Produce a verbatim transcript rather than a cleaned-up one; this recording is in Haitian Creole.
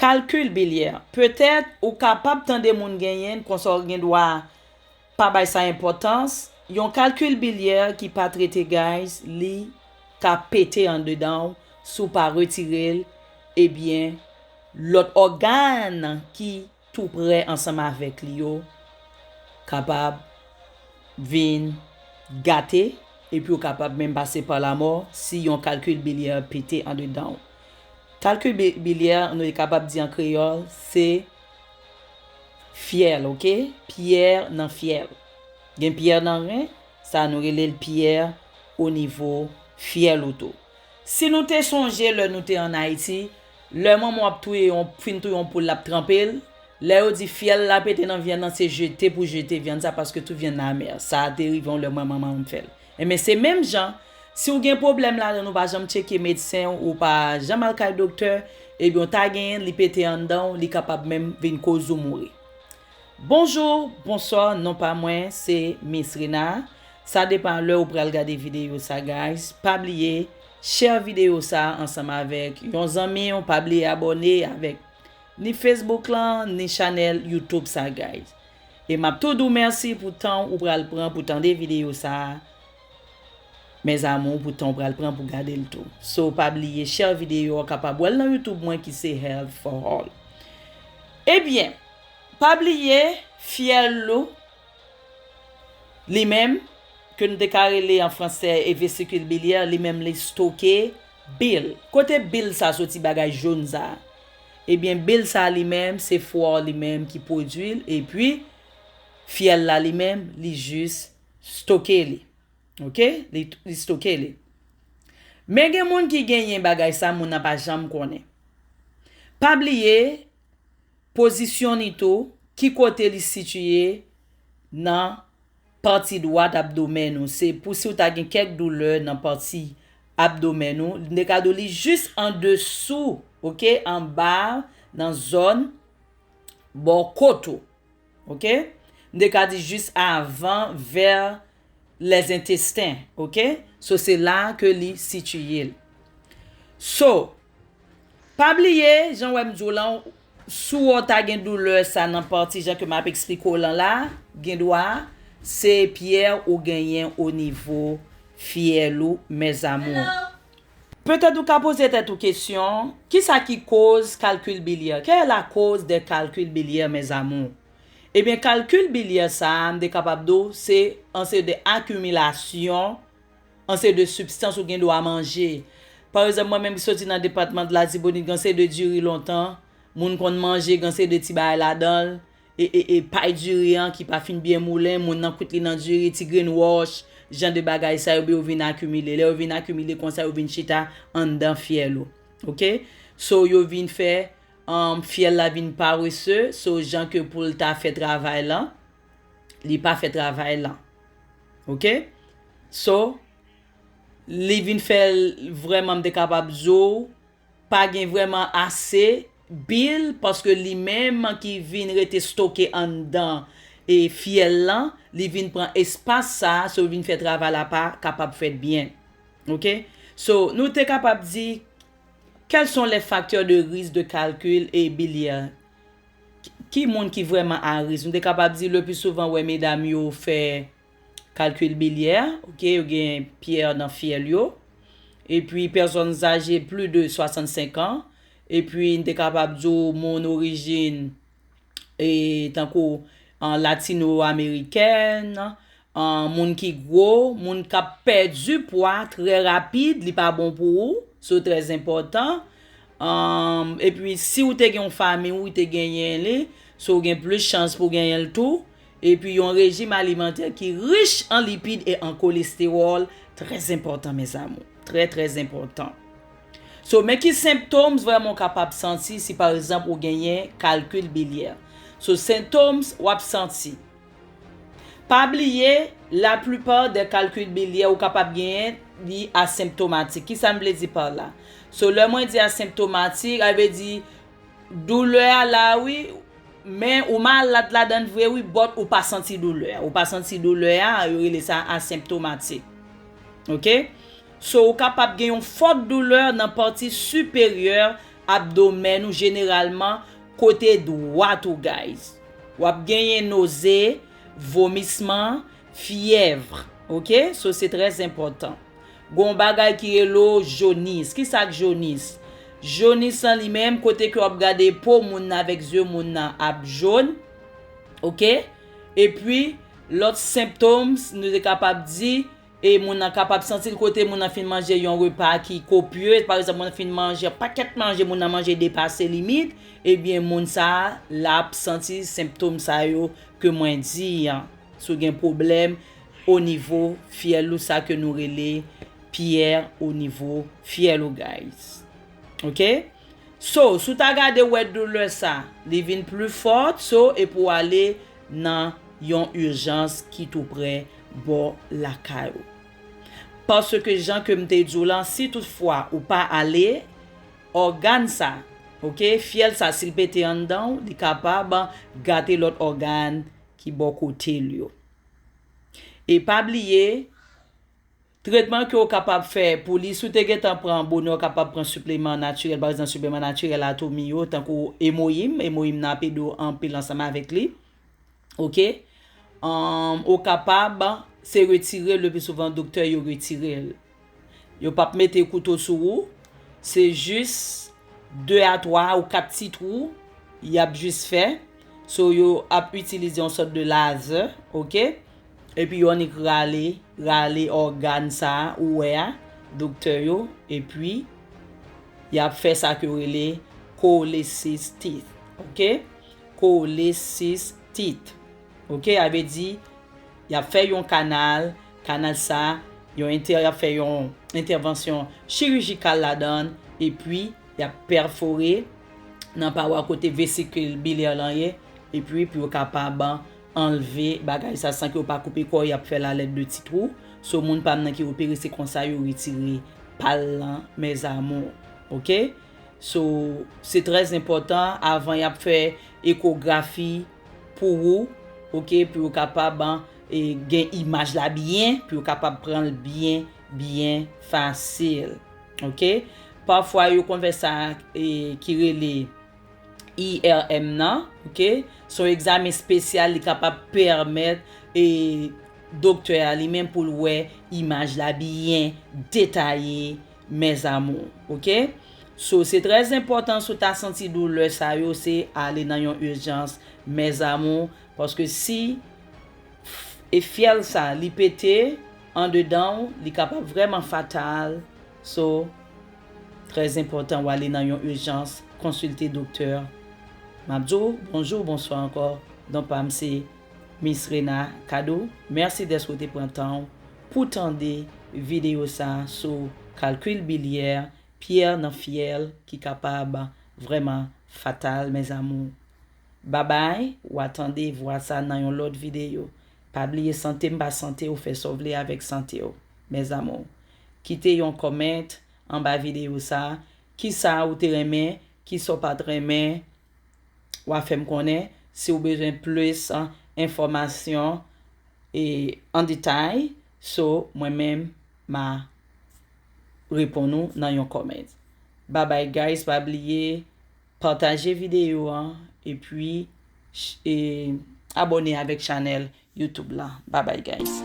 Kalkil bilyè. Petèt ou kapab tande moun genyen l, konsa w gen dwa pa bay sa enpòtans. Yon kalkil bilyè ki pa trete, guys, li ka pete andedan w si w pa retire l, ebyen, lòt ògàn ki tou prè ansanm avèk li yo kapab vin gate, epi w kapab menm pase pa lamò si yon kalkil bilyè pete andedan w. Kalkil bi- bilyè, nou kapab di an kreyòl, se fyèl, oke? Pyè nan fyèl. Gen pyè nan ren, sa nou rele l pyè o nivo fyèl ou tou. Si nou te sonje lè nou te ann Ayiti, lè manman w ap touye yon, fin touye yon poul, l ap tranpe l, lè yo di fyèl la pete nan vyann nan, se jete pou jete vyann sa, paske tout vyann nan amè. Sa te rive yon lè mwen, manman m fè l. Enben, se menm jan, si w gen pwoblèm ladan, ou pa janm tcheke medsen, ou pa janm al kay doktè, ebyen, w ta genyen, li pete anndan w, li kapab menm vin koz ou mouri. Bonjou, bonswa, non pa mwen, se Miss Rena. Sa depan lè ou pral gade videyo sa, guys. Pa bliye, share videyo sa ansanm avèk yon zanmi w. Pa bliye abòne avèk ni Facebook lan, ni chanèl YouTube sa, guys. E m ap tou di w mèsi pou tan ou pral pran pou tande videyo sa a. Mes amours, pou tan ou pral pran pou gade l tou. So, pa bliye share videyo a, w kapab wè l nan YouTube mwen ki se Health for All. Ebyen, pa bliye fyèl ou, li menm, ke nou te ka rele an fransè e vesicule biliaire, li menm li stoke bil. Kote bil sa soti, bagay jòn sa? Ebyen, bil sa li menm, se fwa li menm ki pwodui l, epi fyèl la li menm, li jis stoke li. Oke? Li, li stoke li. Men gen moun ki genyen bagay sa, moun nan pa janm konnen. Pa bliye pozisyon li tou, ki kote li sitiye nan pati dwat abdomèn ou. Se pou si w ta gen kèk doulè nan pati abdomèn ou, m te ka di w li jis andesou, oke, anba, nan zòn bò kot ou. Oke? M te ka di jis avan, vè lèzentesten, oke? So, se la ke li sitiye l. So, pa bliye, jan w wè m di w lan, si w ta gen doulè sa nan pati jan ke m ap eksplike w lan la, gen dwa se pyè ou genyen o nivo fyèl ou, mes amours. Petèt ou ka poze tèt ou kesyon, kisa ki koz kalkil bilyè? Quelle est la cause des calculs biliaires, mes amours? Ebyen, kalkil bilyè sa a, m te kapab di w, se an seri de akimilasyon, an seri de sibstans ou gen dwa manje. Pa egzanp, mwen menm ki soti nan depatman de Latibonit, gen seri de diri lontan, moun konn manje, gen seri de ti bagay ladan l, e, e, e pay diri an ki pa fin byen moulen, moun nan kwit li nan diri, ti grenn wòch, jan de bagay sa yo, yo vin akimile. Lè yo vin akimile konsa, yo vin chita anndan fyèl ou. Oke? So, yo vin fè, um, fyèl la vin parese, so, jan ke pou l ta fè travay lan, li pa fè travay lan. Oke? So, li vin fè l vrèman, m te kapab di w, pa gen vrèman ase bil, paske li menm ki vin rete stoke anndan e fyèl lan, li vin pran espas sa a, so vin fè travay la pa kapab fèt byen. Oke? So, nou te kapab di, quels sont les facteurs de risque de calcul et biliaire? Ki moun ki vrèman a risk? Nou te kapab di, le pli souvan, wè medam yo fè kalkil bilyè, oke, yo gen pyè nan fyèl yo. Epi, pèsòn aje plis de swasannsenk an. Epi, n te kapab di w moun orijin, e, tankou, an, latino-amerikèn, an, moun ki gwo, moun k ap pèdi pwa trè rapid, li pa bon pou ou, so trè enpòtan. An, epi, si w te gen yon fanmi, ou te genyen li, so w gen plis chans pou genyen l tou. Epi yon rejim alimantè ki rich an lipid e an kolestewòl, trè enpòtan, mes amours. Trè, trè enpòtan. So, men ki symptoms vrèman w kapab santi si, pa egzanp, ou genyen kalkil bilyè. So, symptoms w ap santi. Pa bliye, la plupart des calculs biliaires ou kapab genyen, li asymptomatique. Kisa m vle di pa la? So, lè mwen di asymptomatique, sa vle di doulè a la, wi, men ou malad ladan l vre, wi, but ou pa santi doulè a. Ou pa santi doulè a, yo rele sa asymptomatique. Oke? So, ou kapab gen yon fòt doulè nan pati siperyè abdomèn ou, jeneralman kote dwat ou, guys. W ap genyen noze, vomisman, fyèv. Ok? So, se trè enpòtan. Gon bagay ki rele w jonis. Kisa k jonis? Jonis lan li menm, kote ke w ap gade po moun nan avèk zye moun nan ap jòn. Ok? Epi, lòt senptòm, nou te kapab di, e moun nan kapab santi l kote moun nan fin manje yon repa ki kopye. Pa egzanp, moun nan fin manje yon pakèt manje, moun nan manje depase limit, ebyen, moun sa a, l ap santi senptòm sa yo ke mwen di an. Si w gen pwoblèm o nivo fyèl ou, sa ke nou rele pyè o nivo fyèl ou, guys. Ok? So, si w ta gade, w wè doulè sa, li vin pli fò, so, epi w ale nan yon ijans ki tou prè bò lakay ou. Paske jan ke m te di w lan, si toutfwa ou pa ale, ògàn sa, ok, fyèl sa, si l pete anndan w, li kapab gate lòt ògàn ki bò kote l yo. E pa bliye, tretman ke w kapab fè pou li, si w te gentan pran bonè, w kapab pran sipleman natirèl, pa egzanp, sipleman natirèl Atomy yo, tankou Emoyim. Emoyim nan ap ede w anpil ansanm avèk li. Ok? Ahn, ou kapab, se retire l, le pli souvan, doktè yo retire l. Yo p ap mete kouto sou ou. Se jis de a twa ou kat ti twou y ap jis fè. So, yo ap itilize yon sòt de lazè, ok? Epi yo annik rale, rale ògàn sa a ou wè a, doktè yo, epi y ap fè sa ke yo rele cholecystite, ok? Cholecystite, ok? A vle di, y ap fè yon kanal, kanal sa, yon entè, y ap fè yon entèvansyon chirijikal ladan l, epi y ap pèfore nan pawa kote vesikil bilè lan ye, epi pou yo kapab anlve bagay sa san ke yo pa koupe kò, y ap fè l alèd de ti twou. So, moun pa m nan ki opere, se konsa yo retire pal lan, mes amours. Ok? So, se trè enpòtan avan y ap fè ekografi pou ou, ok, pou yo kapab, e, gen imaj la byen, pou yo kapab pran l byen, byen fasil. Ok? Pafwa, yo konn fè sa, e, ki rele I R M nan, ok? Se yon egzamen espesyal, li kapab pèmèt, e, doktè a li menm pou l wè imaj la byen detaye, mes amours, ok? So, se trè enpòtan si w ta santi doulè sa yo, se ale nan yon ijans, mes amours, paske si f-, e fyèl sa, li pete andedan w, li kapab vrèman fatal. So, trè enpòtan w ale nan yon ijans, konsilte doktè. M ap di w bonjou, bonswa ankò. Non pa m se Miss Rena Cado. Mèsi dèske w te pran tan w pou tande videyo sa sou kalkil bilyè, pyè nan fyèl ki kapab vrèman fatal, mes amours. Babay, w a tande vwa sa nan yon lòt videyo. Pa bliye sante m pa sante w, fè sa w vle avèk sante w, mes amours. Kite yon comment anba videyo sa. Kisa ou te renmen, kisa w pa t renmen, w a fè m konnen. Si w bezwen plis, ah, enfòmasyon, e, an detay, so, mwen menm, m a reponn ou nan yon comment. Babay, guys, pa bliye pataje videyo an, epi, ch-, e, abòne avèk chanèl YouTube la. Babay, guys.